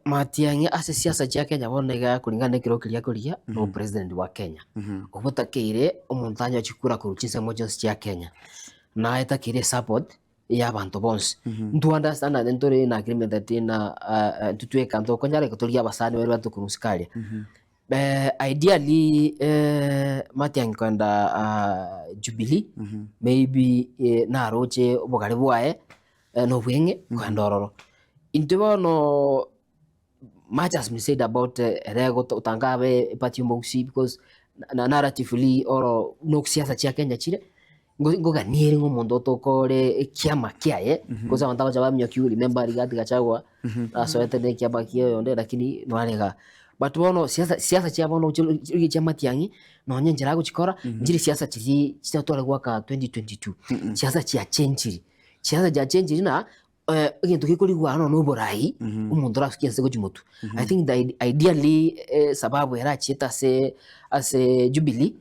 Matiang'i ase siasa chia Kenya bono iga kuringana na ekero keria akorigia na opresident bwa Kenya. Obwo otakeire omonto anyoe chikura korwa chinsemo chionsi chia Kenya. Naye takeire esupport ya abanto bonsi. Intwe understand naende ntore in agreement that na intwe tweka ntokonyara igo torigie abasani baria batokorusia aria. Ideally Matiang'i kogenda Jubilee maybe naroche obogare bwaye na obweng'e kogenda ororo. Intwe bono much has been said about ere gotanga abe eparty ya omogusii because narratively oro buna siasa chia Kenya chire, ngoganie ere ng'a omonto otokore ekiama kiaye, gose abanto bagocha baminyokia you remember Rigathi Gachagua asoete na ekiama kia oyonde lakini nare igaa. But bono siasa siasa chia bono rigia chia Matiang'i nonye enchera agochikora, nchire siasa chiria chitatware goaka 2022, siasa chiachenchiri, siasa chiachenchiri na egento gekorigwa aro nonya oborai, omonto orasukie ense gochia motwe. I think the ideally sababu erachiete ase ase Jubilee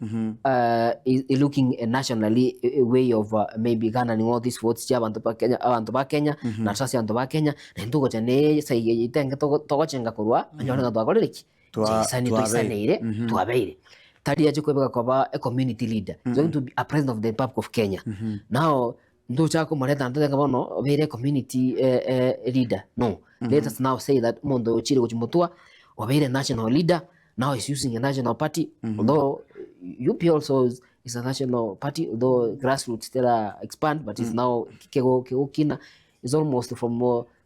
is looking nationally a way of maybe garnering all these votes chia abanto ba Kenya abanto ba Kenya na trust ya abanto ba Kenya, naende togocha na esegi eye yaito enke togo togochenga korwa onyore ng'a twakorire ki? Twaisani twaisaneire twabeire. Tari ache kwebeka koba a community leader, is going to be a president of the Republic of Kenya. Now Ntochake komoreta ntotebe ng'a bono obeire community leader no. Let us now say that omonto oyo ochire gochia motwa obeire national leader now is using a national party although UP also is, is a national party although grassroots tera expand but is now kego kegokina is almost from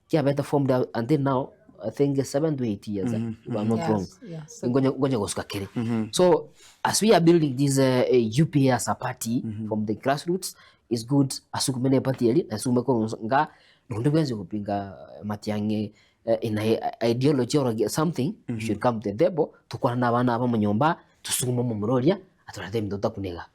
kiabete formed until now I think 7 to 8 years if I'm not wrong. Yes, yes. Ngonya ngonya gosuka kere. So as we are building this UPA as a party from the grassroots is good asukume ne party eri asukume korwa nga nonde bwensi gopinga Matiang'i in a ideology or something you should come to the table tokwane na abana aba monyomba tosukume omomura oria atorete ebinto totakunega.